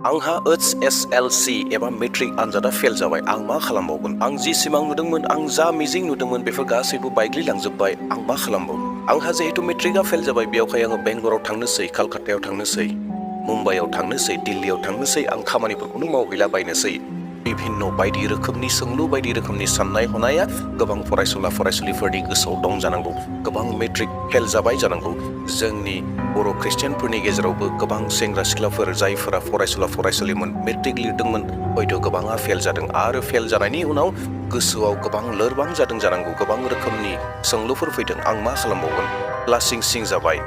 आंहा HSLC एबा matric आनजादा fail जाबाय आं मा खालामबावगोन आं जि सिमां नुदोंमोन आं जा मिजिं नुदोंमोन बेफोर गासैबो बायग्लिलांजोबबाय आं मा खालामबावगोन आंहा जिहेतु मेट्रिकआ फेल जाबाय बेयावहाय आङो बेंगलराव थांनोसै कलकातायाव थांनोसै मुम्बाइआव थांनोसै दिल्लीयाव थांनोसै आं खामानिफोरखौनो मावहैला बायनोसै बिभिन्न बायदि रोखोमनि सोंलु बायदि रोखोमनि साननाय हनाया गोबां फरायसुला फरायसुलिफोरनि गोसोआव दं जानांगौ गोबां मेट्रिक फेल जाबाय जानांगौ जोंनि बर' ख्रिस्टियानफोरनि गेजेरावबो गोबां सेंग्रा सिख्लाफोर जायफोरा फरायसुला फरायसुलिमोन मेट्रिक लिरदोंमोन हयथ' गोबाङा फेल जादों आरो फेल जानायनि उनाव गोसोआव गोबां लोरबां जादों जानांगौ गोबां रोखोमनि सोंलुफोर फैदों आं मा खालामबावगोन लासिं सिं जाबाय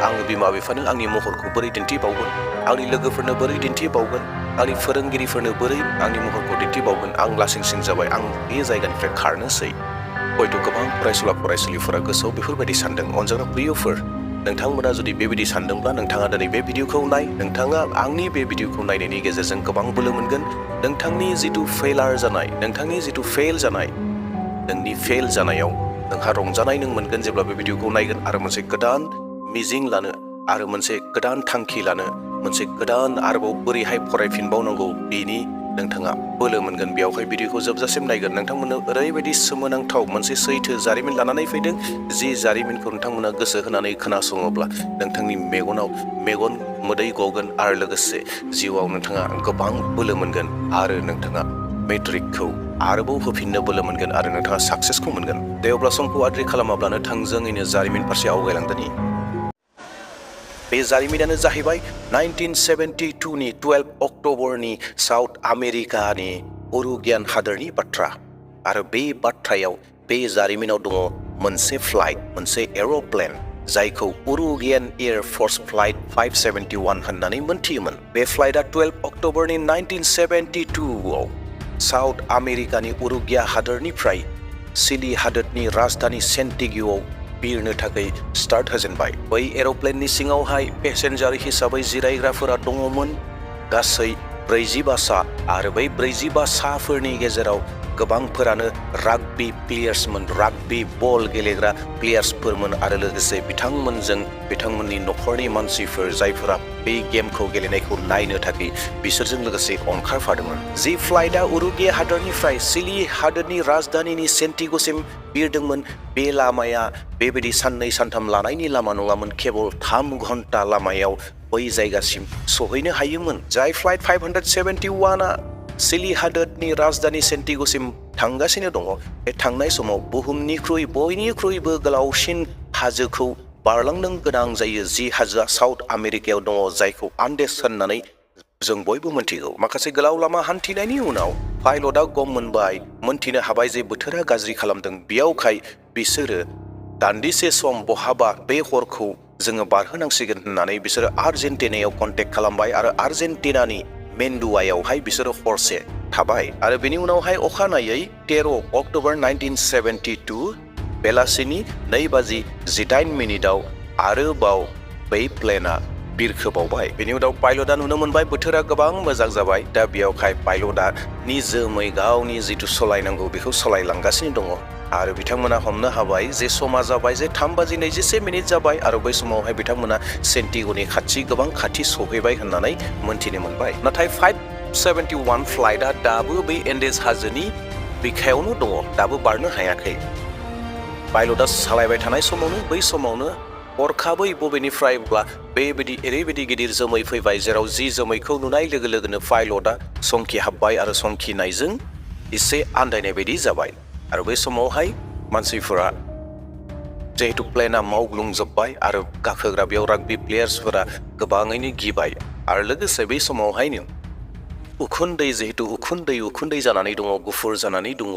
आङो बिमा बिफानो आंनि महरखौ बोरै दिन्थिबावगोन आंनि लोगोफोरनो बोरै दिन्थिबावगोन आंनि फोरोंगिरिफोरनो बोरै आंनि महरखौ दिन्थिबावगोन आं लासिं सिं जाबाय आं बे जायगानिफ्राय खारनोसै हयथ' गोबां फरायसुला फरायसुलिफोरा गोसोआव बेफोरबायदि सानदों अनजाग्रा प्रियफोर नोंथांमोना जुदि बेबायदि सानदोंब्ला नोंथाङा दिनै बे भिडिअखौ नाय नोंथाङा आंनि बे भिडिअखौ नायनायनि गेजेरजों गोबां बोलो मोनगोन नोंथांनि जिथु फेलार जानाय नोंथांनि जिथु फेल जानाय नोंनि फेल जानायाव नोंहा रंजानाय नों मोनगोन जेब्ला बे भिडिअखौ नायगोन आरो मोनसे गोदान मिजिं लानो आरो मोनसे गोदान थांखि लानो मोनसे गोदान आरोबाव बोरैहाय फरायफिनबावनांगौ बेनि नोंथाङा बोलो मोनगोन बेयावहाय भिडिअखौ जोबजासिम नायगोन नोंथांमोननो ओरैबायदि सोमोनांथाव मोनसे सैथो जारिमिन लानानै फैदों जि जारिमिनखौ नोंथांमोना गोसो होनानै खोनासङोब्ला नोंथांनि मेगनाव मेगन मोदै गगोन आरो लोगोसे जिउआव नोंथाङा गोबां बोलो मोनगोन आरो नोंथाङा मेट्रिकखौ आरोबाव होफिननो बोलो मोनगोन आरो नोंथाङा साक्सेसखौ मोनगोन दे अब्ला समखौ आद्रि खालामाब्लानो थोंजोङैनो जारिमिन फारसे आवगायलांदोनि बे जारिमिनानो जाहैबाय 1972नि 12 अक्ट'बरनि साउथ आमेरिकानि उरुगियान हादोरनि बाथ्रा आरो बे बाथ्रायाव बे जारिमिनाव दङ मोनसे फ्लाइट मोनसे एर'प्लेन जायखौ उरुगियान एयार फर्स फ्लाइट 571 होननानै मोनथियोमोन बे फ्लाइटआ 12 अक्ट'बरनि 1972आव साउथ आमेरिकानि उरुगिया हादोरनिफ्राय चिली हादोरनि राजधानी सेन्टिगिउआव बिरनो थाखाय स्टार्ट होजेनबाय बै एर'प्लेननि सिङावहाय पेसेन्जार हिसाबै जिरायग्राफोरा दङमोन गासै 45 सा आरो बै 45 साफोरनि गेजेराव गोबांफोरानो राग्बी प्लेयार्समोन राग्बी बल गेलेग्रा प्लेयार्सफोरमोन आरो लोगोसे बिथांमोनजों बिथांमोननि न'खरनि मानसिफोर जायफोरा बे गेमखौ गेलेनायखौ नायनो थाखाय बिसोरजों लोगोसे ओंखारफादोंमोन जि फ्लाइटआ उरुगिया हादोरनिफ्राय चिली हादोरनि राजधानीनि सेन्टिग'सिम बिरदोंमोन बे लामाया बेबायदि साननै सानथाम लानायनि लामा नङामोन केवल 3 घन्टा लामायाव बै जायगासिम सहैनो हायोमोन जाय फ्लाइट 571आ चिली हादोरनि राजधानी सेन्टिग'सिम थांगासिनो दङ बे थांनाय समाव बुहुमनिख्रुइ बयनिख्रुइबो गोलावसिन हाजोखौ बारलांनो गोनां जायो जि हाजोआ साउथ आमेरिकायाव दङ जायखौ आन्डेस होननानै जों बयबो मोनथिगौ माखासे गोलाव लामा हान्थिनायनि उनाव पाइलटआ गम मोनबाय मोनथिनो हाबाय जे बोथोरा गाज्रि खालामदों बेयावखाय बिसोरो दान्दिसे सम बहाबा बे हरखौ जोङो बारहोनांसिगोन होननानै बिसोरो आर्जेन्टिनायाव कन्टेक्ट खालामबाय आरो आर्जेन्टिनानि मेन्डुवायावहाय बिसोरो हरसे थाबाय आरो बेनि उनावहाय अखानायै 13 अक्ट'बर 1972 बेलासिनि 2:18 आरोबाव बै प्लेनआ बिरखोबावबाय बेनि उनाव पाइलटआ नुनो मोनबाय बोथोरा गोबां मोजां जाबाय दा बेयावहाय पाइलटआ निजोमै गावनि जिथु सलायनांगौ बेखौ सलायलांगासिनो दङ आरो बिथांमोना हमनो हाबाय जे समा जाबाय जे 3:21 जाबाय आरो बै समावहाय बिथांमोना सेन्टिग'नि गोबां खाथि सहैबाय होननानै मोनथिनो मोनबाय नाथाय 571 फ्लाइटआ दाबो बै एन्डेज हाजोनि बिखायावनो दङ दाबो बारनो हायाखै पाइलटआ सालायबाय थानाय समावनो बै समावनो हरखाबै बबेनिफ्रायब्ला बेबायदि ओरैबायदि गिदिर जोमै फैबाय जेराव जि जोमैखौ नुनाय लोगो लोगोनो पाइलटआ संखि हाबबाय आरो संखिनायजों एसे आन्दायनाय बायदि जाबाय आरो बै समावहाय मानसिफोरा जिहेतु प्लेनआ मावग्लुंजोब्बाय आरो गाखोग्रा बेयाव राग्बी प्लेयार्सफोरा गोबाङैनो गिबाय आरो लोगोसे बै समावहायनो उखुन्दै जिहेतु उखुन्दै जानानै दङ गुफुर जानानै दङ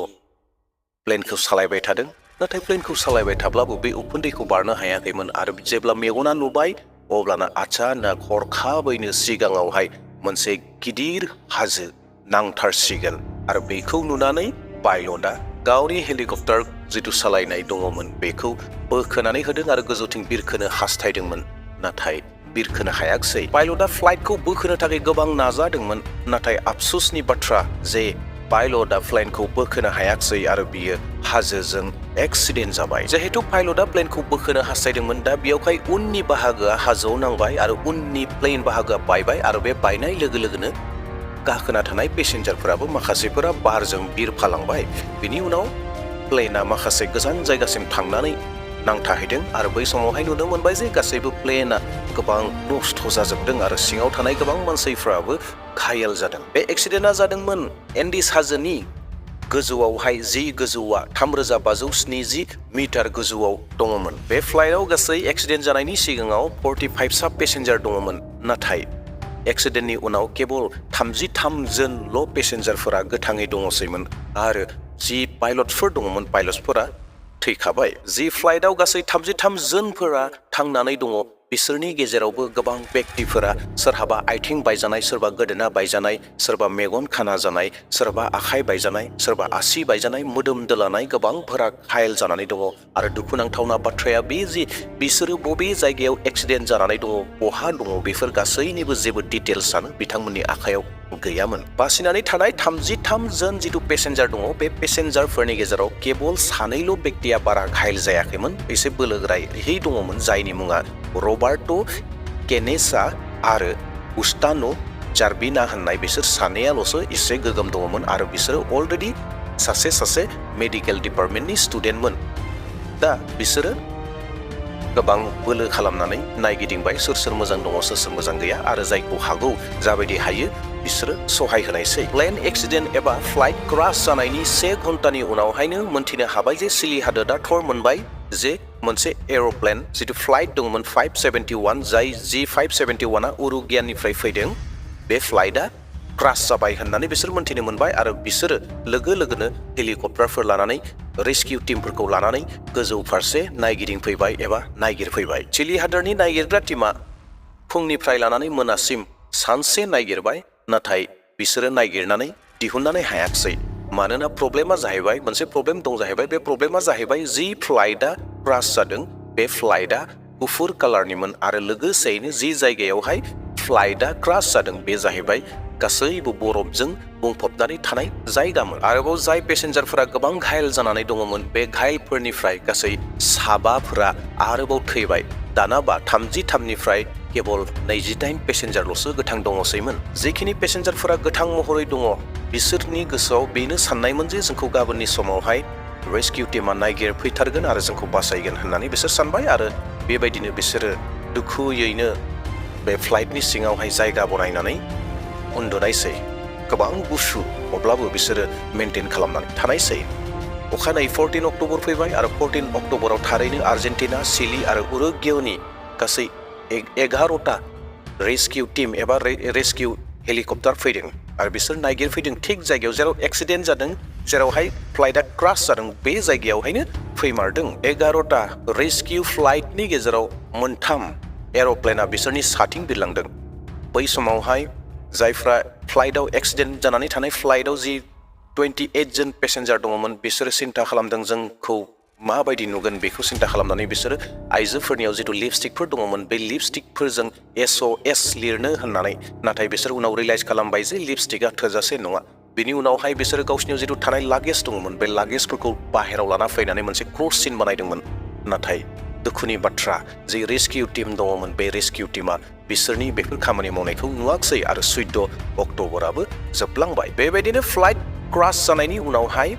प्लेनखौ सालायबाय थादों नाथाय प्लेनखौ सालायबाय थाब्लाबो बे उखुन्दैखौ बारनो हायाखैमोन आरो जेब्ला मेगना नुबाय अब्लाना आचानक हरखाबैनो सिगाङावहाय मोनसे गिदिर हाजो नांथारसिगोन आरो बेखौ नुनानै पाइलटआ गावनि हेलिकप्टार जिथु सालायनाय दङमोन बेखौ बोखोनानै होदों आरो गोजौथिं बिरखोनो हास्थायदोंमोन नाथाय बिरखोनो हायाखिसै पाइलटआ फ्लाइटखौ बोखोनो थाखाय गोबां नाजादोंमोन नाथाय आफसोसनि बाथ्रा जे पाइलटआ प्लेनखौ बोखोनो हायाखिसै आरो बियो हाजोजों एक्सिडेन्ट जाबाय। जिहेतु पाइलटआ प्लेनखौ बोखोनो हास्थायदोंमोन, दा बेयावहाय उननि बाहागोआ हाजोआव नांबाय आरो उननि प्लेन बाहागोआ बायबाय आरो बे बायनाय लोगो लोगोनो गाखोना थानाय पेसेन्जारफोराबो माखासेफोरा बारजों बिरफालांबाय। बिनि उनाव प्लेनआ माखासे गोजान जायगासिम थांनानै नांथाहैदों आरो बै समावहाय नुनो मोनबाय जे गासैबो प्लेनआ गोबां नस्थ' जाजोबदों आरो सिङाव थानाय गोबां मानसिफ्राबो घायल जादों। बे एक्सिडेन्टआ जादोंमोन एन्डिस हाजोनि गोजौआवहाय, जि गोजौआ 3570 मिटार गोजौआव दङमोन। बे फ्लाइटआव गासै एक्सिडेन्ट जानायनि सिगाङाव 45 सा पेसेन्जार दङमोन, नाथाय एक्सिडेन्टनि उनाव केवल 33 जनल' पेसेन्जारफोरा गोथाङै दङसैमोन आरो जि पाइलटफोर दङमोन, पाइलटफोरा थैखाबाय। जि फ्लाइटआव गासै 33 जनफोरा थांनानै दङ, बिसोरनि गेजेरावबो गोबां बेक्तिफोरा सोरहाबा आथिं बायजानाय, सोरबा गोदोना बायजानाय, सोरबा मेगन खाना जानाय, सोरबा आखाइ बायजानाय, सोरबा आसि बायजानाय, मोदोम दोलानाय गोबांफोरा घायल जानानै दङ। आरो दुखुनांथावना बाथ्राया बे जे बिसोरो बबे जायगायाव एक्सिडेन्ट जानानै दङ, बहा दङ, बेफोर गासैनिबो जेबो डिटेल्सआनो बिथांमोननि आखायाव गैयामोन। बासिनानै थानाय 33 जन जिथु पेसेन्जार दङ, बे पेसेन्जारफोरनि गेजेराव केवल सानैल' बेक्तिया बारा घायल जायाखैमोन, एसे बोलोगोरायै दङमोन, जायनि मुङा रबार्टो केनेसा आरो गुस्तानो जार्बिना होननाय। बिसोर सानैयाल'सो एसे गोगोम दङमोन आरो बिसोरो अलरेडि सासे मेडिकेल डिपार्टमेन्टनि स्टुडेन्टमोन। दा बिसोरो गोबां बोलो खालामनानै नायगिदिंबाय सोर सोर मोजां दङ, सोर सोर मोजां गैया, आरो जायखौ हागौ जाबायदि हायो बिसोरो सहाय होनायसै। प्लेन एक्सिडेन्ट एबा फ्लाइट क्रास जानायनि 1 घन्टानि उनावहायनो मोनथिनो हाबाय जे चिली हादोरा थर मोनबाय जे मोनसे एर'प्लेन जिथु फ्लाइट दंमोन 571, जाय जि 571आ उरुगियाननिफ्राय फैदों, बे फ्लाइटआ क्रास जाबाय होननानै बिसोर मोनथिनो मोनबाय आरो बिसोरो लोगो लोगोनो हेलिकप्टारफोर लानानै, रेस्किउ टीमफोरखौ लानानै गोजौ फारसे नायगिदिंफैबाय एबा नायगिरफैबाय। चिली हादोरनि नायगिरग्रा टीमा फुंनिफ्राय लानानै मोनासिम सानसे नायगिरबाय, नाथाय बिसोरो नायगिरनानै दिहुननानै हायाखिसै। मानोना प्रब्लेमा जाहैबाय, मोनसे प्रब्लेम दं जाहैबाय, बे प्रब्लेमा जाहैबाय जि फ्लाइटआ क्रास जादों, बे फ्लाइटआ गुफुर कालारनिमोन आरो लोगोसेयैनो जि जायगायावहाय फ्लाइटआ क्रास जादों बे जाहैबाय गासैबो बरफजों बुंफबनानै थानाय जायगामोन। आरोबाव जाय पेसेन्जारफोरा गोबां घायल जानानै दङमोन, बे घायलफोरनिफ्राय गासै 7 आरोबाव थैबाय। दानाबा 33निफ्राय केवल 28 पेसेन्जारल'सो गोथां दङसैमोन। जिखिनि पेसेन्जारफोरा गोथां महरै दङ, बिसोरनि गोसोआव बेनो साननायमोन जे जोंखौ गाबोननि समावहाय रेस्किउ टीमा नायगिरफैथारगोन आरो जोंखौ बासायगोन होननानै बिसोर सानबाय आरो बेबायदिनो बिसोरो दुखुयैनो बे फ्लाइटनि सिङावहाय जायगा बनायनानै उन्दुनायसै। गोबां गुसु, अब्लाबो बिसोरो मेनटेन खालामनानै थानायसै। अखानायै 14 अक्ट'बर फैबाय आरो 14 अक्ट'बराव थारैनो आर्जेन्टिना, चिली आरो उरुग्वेनि गासै 11टा रेस्किउ टीम एबा रेस्किउ हेलिकप्टार फैदों आरो बिसोर नायगिरफैदों थिग जायगायाव जेराव एक्सिडेन्ट जादों, जेरावहाय फ्लाइटआ क्रास जादों, बे जायगायावहायनो फैमारदों। 11टा रेस्किउ फ्लाइटनि गेजेराव 3 एर'प्लेना बिसोरनि साथिं बिरलांदों। बै समावहाय जायफ्रा फ्लाइटआव एक्सिडेन्ट जानानै थानाय फ्लाइटआव जि 28 जन पेसेन्जार दङमोन, बिसोरो सिन्था खालामदों जोंखौ माबायदि नुगोन बेखौ सिन्था खालामनानै बिसोरो आइजोफोरनियाव जिथु लिपस्टिकफोर दङमोन, बे लिपस्टिकफोरजों SOS लिरनो होननानै, नाथाय बिसोर उनाव रियलाइज खालामबाय जे लिपस्टिकआ थोजासे नङा। बिनि उनावहाय बिसोरो गावसिनियाव जिथु थानाय लागेज दङमोन, बे लागेजफोरखौ बाहेराव लाना फैनानै मोनसे क्रस सिन बानायदोंमोन। नाथाय दुखुनि बाथ्रा, जि रेस्किउ टीम दङमोन, बे रेस्किउ टीमा बिसोरनि बेफोर खामानि मावनायखौ नुवाखिसै आरो 14 अक्ट'बराबो जोबलांबाय। बेबायदिनो फ्लाइट क्रास जानायनि उनावहाय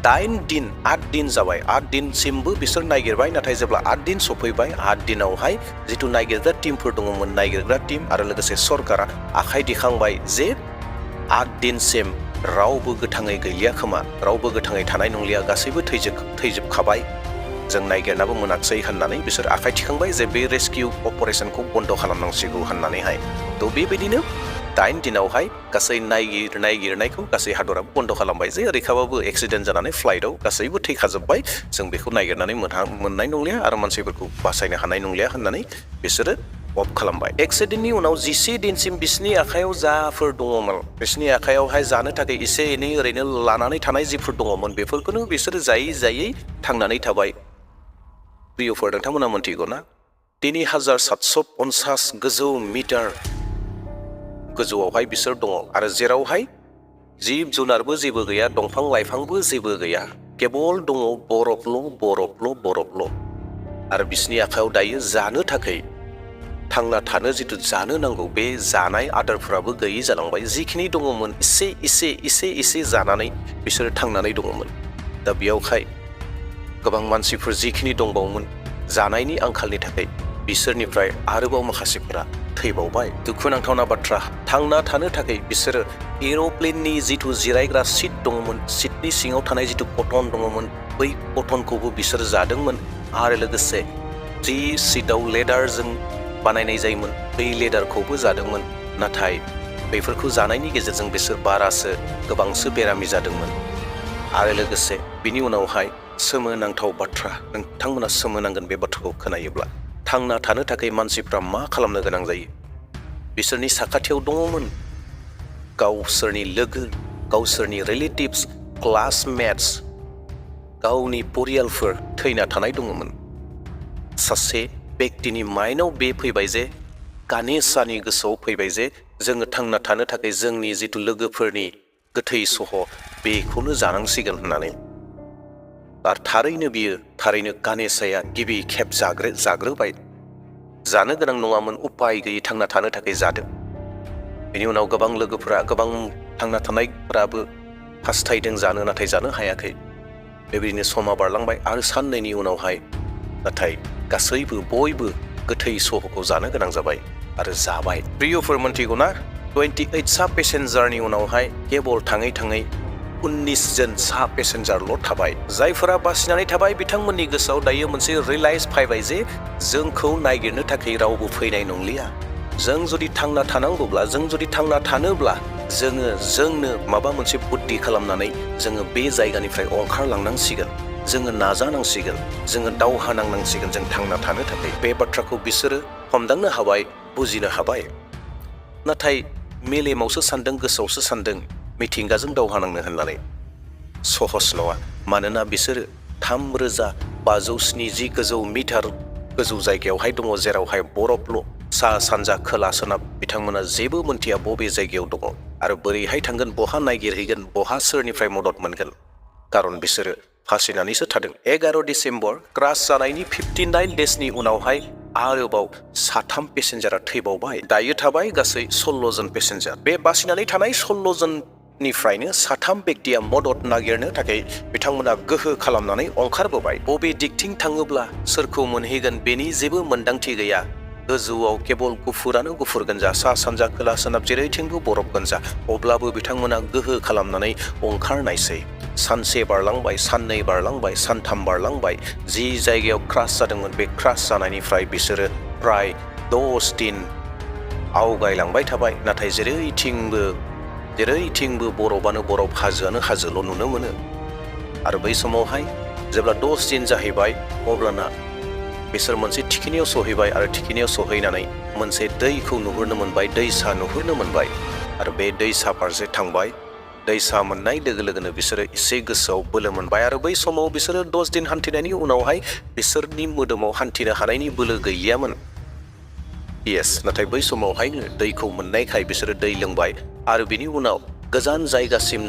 8 दिन जाबाय। 8 दिनसिमबो बिसोर नायगिरबाय, नाथाय जेब्ला 8 दिन सफैबाय, 8 दिनावहाय जिथु नायगिरग्रा टीमफोर दङमोन, नायगिरग्रा टीम आरो लोगोसे सरकारा आखाइ दिखांबाय जे 8 दिनसिम रावबो गोथाङै गैलिया खोमा, रावबो गोथाङै थानाय नंलिया, गासैबो थैजोबखाबाय, जों नायगिरनाबो मोनाखिसै होननानै बिसोर आखाइ थिखांबाय जे बे रेस्किउ अपारेशनखौ बन्द' खालामनांसिगौ होननानैहाय। थ' बेबायदिनो 8 दिनावहाय गासै नायगिरनायखौ गासै हादराबो बन्द' खालामबाय जे ओरैखाबाबो एक्सिडेन्ट जानानै फ्लाइटआव गासैबो थैखाजोब्बाय, जों बेखौ नायगिरनानै मोननाय नंलिया आरो मानसिफोरखौ बासायनो हानाय नंलिया होननानै बिसोरो अफ खालामबाय। एक्सिडेन्टनि उनाव 11 दिनसिम बिसोरनि आखायाव जाफोर दङमोन, बिसोरनि आखायावहाय जानो थाखाय एसे एनै ओरैनो लानानै थानाय जिफोर दङमोन, बेफोरखौनो बिसोरो जायै थांनानै थाबाय। प्रियफोर, नोंथांमोना मोनथिगौ ना, 3750 गोजौ मिटार गोजौआवहाय बिसोर दङ आरो जेरावहाय जिब जुनारबो जेबो गैया, दंफां लाइफांबो जेबो गैया, केबल दङ बरफल'। आरो बिसोरनि आखायाव दायो जानो थाखाय थांना थानो जिथु जानो नांगौ बे जानाय आदारफोराबो गैयै जालांबाय। जिखिनि दङमोन एसे जानानै बिसोरो थांनानै दङमोन। दा बेयावहाय गोबां मानसिफोर जिखिनि दंबावोमोन जानायनि आंखालनि थाखाय बिसोरनिफ्राय आरोबाव माखासेफोरा थैबावबाय। दुखुनांथावना बाथ्रा, थांना थानो थाखाय बिसोरो एर'प्लेननि जिथु जिरायग्रा सिट दङमोन, सिटनि सिङाव थानाय जिथु कटन दङमोन, बै कटनखौबो बिसोर जादोंमोन। आरो लोगोसे जि सिटआव लेदारजों बानायनाय जायोमोन बै लेदारखौबो जादोंमोन। नाथाय बेफोरखौ जानायनि गेजेरजों बिसोर गोबांसो बेरामि जादोंमोन। आरो लोगोसे बिनि उनावहाय सोमोनांथाव बाथ्रा, नोंथांमोना सोमोनांगोन बे बाथ्राखौ खोनायोब्ला। थांना थानो थाखाय मानसिफ्रा मा खालामनो गोनां जायो? बिसोरनि साखाथियाव दङमोन गावसोरनि लोगो, गावसोरनि रिलेटिभ्स, क्लासमेट्स, गावनि परियालफोर थैना थानाय दङमोन। सासे बेक्तिनि माइन्डआव बे फैबाय जे, गानेशानि गोसोआव फैबाय जे जोङो थांना थानो थाखाय जोंनि जिथु लोगोफोरनि गोथै सह बेखौनो जानांसिगोन होननानै। आरो थारैनो गानेशाया गिबि खेब जाग्रोबाय। जानो गोनां नङामोन, उपाय गैयै थांना थानो थाखाय जादों। बेनि उनाव गोबां लोगोफोरा, गोबां थांना थानायफोराबो हास्थायदों जानो, नाथाय जानो हायाखै। बेबायदिनो समा बारलांबाय आरो साननैनि उनावहाय नाथाय बयबो गोथै सहखौ जानो गोनां जाबाय आरो जाबाय। प्रियफोर मोनथिगौना, 28 सा पेसेन्जारनि उनावहाय केबल थाङै 19 जन सा पेसेन्जारल' थाबाय। जायफोरा बासिनानै थाबाय बिथांमोननि गोसोआव दायो मोनसे रियलाइज फैबाय जे जोंखौ नागिरनो थाखाय रावबो फैनाय नंलिया। जों जुदि थांना थानांगौब्ला, जों जुदि थांना थानोब्ला जोंनो माबा मोनसे बुद्धि खालामनानै जोङो बे जायगानिफ्राय ओंखारलांनांसिगोन। जोङो नाजानांसिगोन, जोङो दावहा नांनांसिगोन जों थांना थानो थाखाय। बे बाथ्राखौ बिसोरो हमदांनो हाबाय, बुजिनो हाबाय। नाथाय मेलेमावसो सानदों, गोसोआवसो सानदों मिथिंगाजों दावहा नांनो होननानै। सहस नङा, मानोना बिसोरो 3570 गोजौ मिटार गोजौ जायगायावहाय दङ, जेरावहाय बरफल'। सा सानजा खोला सोनाब बिथांमोना जेबो मोनथिया बबे जायगायाव दङ आरो बोरैहाय थांगोन, बहा नागिरहैगोन, बहा सोरनिफ्राय मदद मोनगोन। खारन बिसोरो फासिनानैसो थादों। 11 डिसेम्बर क्रास जानायनि 59 डेजनि उनावहाय आरोबाव 3 पेसेन्जारा थैबावबाय। दायो थाबाय गासै 16 जन पेसेन्जार। बे बासिनानै थानाय 16 जननिफ्रायनो 3 बेक्तिया मदद नागिरनो थाखाय बिथांमोना गोहो खालामनानै ओंखारबोबाय। बबे दिगथिं थाङोब्ला सोरखौ मोनहैगोन बेनि जेबो मोन्दांथि गैया। गोजौआव केबल गुफुरानो गुफुर गोनजा, सा सानजा खोला सोनाब जेरैथिंबो बरफ गोनजा। अब्लाबो बिथांमोना गोहो खालामनानै ओंखारनायसै। सानसे बारलांबाय, साननै बारलांबाय, सानथाम बारलांबाय। जि जायगायाव क्रास जादोंमोन बे क्रास जानायनिफ्राय बिसोरो प्राय 10 दिन आवगायलांबाय थाबाय। नाथाय जेरैथिंबो बरफानो बरफ, हाजोआनो हाजोल' नुनो मोनो। आरो बै समावहाय जेब्ला 10 दिन जाहैबाय अब्लाना बिसोर मोनसे थिखिनियाव सहैबाय आरो थिखिनियाव सहैनानै मोनसे दैखौ नुहुरनो मोनबाय, दैसा नुहुरनो मोनबाय। आरो बे दैसा फारसे थांबाय। दैसा मोननाय लोगो लोगोनो बिसोरो एसे गोसोआव बोलो मोनबाय। आरो बै समाव बिसोरो 10 दिन हान्थिनायनि उनावहाय बिसोरनि मोदोमाव हान्थिनो हानायनि बोलो गैलियामोन। नाथाय बै समावहायनो दैखौ मोननायखाय बिसोरो दै लोंबाय। आरो बिनि उनाव गोजान जायगासिम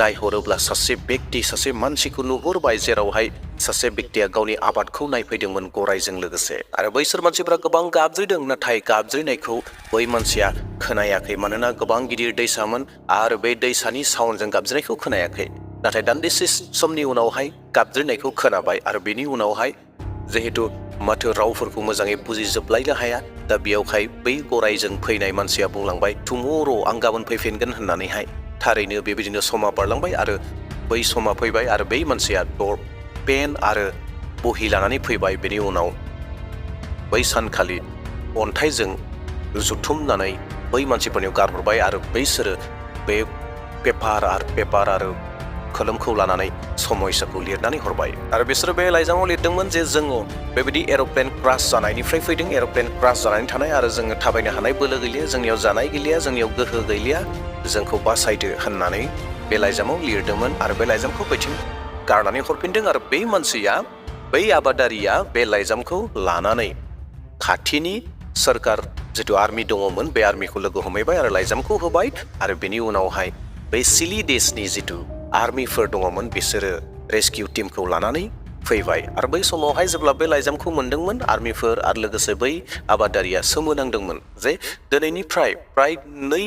नायहरोब्ला सासे मानसिखौ नुहुरबाय, जेरावहाय सासे बेक्तिया गावनि आबादखौ नायफैदोंमोन गरायजों लोगोसे। आरो बैसोर मानसिफ्रा गोबां गाबज्रिदों, नाथाय गाबज्रिनायखौ बै मानसिया खोनायाखै, मानोना गोबां गिदिर दैसामोन आरो बे दैसानि साउन्डजों गाबज्रिनायखौ खोनायाखै। नाथाय दान्दिसे समनि उनावहाय गाबज्रिनायखौ खोनाबाय। आरो बेनि उनावहाय जिहेतु माथो रावफोरखौ मोजाङै बुजिजोबलायनो हाया, दा बेयावहाय बै गरायजों फैनाय मानसिया बुंलांबाय, टुम'र' आं गाबोन फैफिनगोन होननानैहाय। थारैनो बेबायदिनो समा बारलांबाय आरो बै समा फैबाय आरो बै मानसिया पेन आरो बहि लानानै फैबाय। बेनि उनाव बै सानखालि अन्थाइजों जुथुमनानै बै मानसिफोरनियाव गारहरबाय आरो बैसोरो बे पेपार आरो कलमखौ लानानै समयसाखौ लिरनानै हरबाय। आरो बिसोरो बे लाइजामाव लिरदोंमोन जे जोङो बेबायदि एर'प्लेन क्रास जानायनिफ्राय फैदों, एर'प्लेन क्रास जानानै थानाय आरो जोङो थाबायनो हानाय बोलो गैलिया, जोंनियाव जानाय गैलिया, जोंनियाव गोहो गैलिया, जोंखौ बासायदो होननानै बे लाइजामाव लिरदोंमोन। आरो बे लाइजामखौ बैथिं गारनानै हरफिनदों। आरो बै आबादारिया बे लाइजामखौ लानानै खाथिनि सोरखार जिथु आर्मि दङमोन बे आर्मिखौ लोगो हमहैबाय आरो लाइजामखौ होबाय। आरो बेनि उनावहाय बै सिलि देशनि जिथु आर्मिफोर दङमोन बिसोरो रेस्किउ टीमखौ लानानै फैबाय आरो बै समावहाय जेब्ला बे लाइजामखौ मोनदोंमोन आर्मिफोर आरो लोगोसे बै आबादारिया सोमोनांदोंमोन जे दिनैनिफ्राय प्राय 2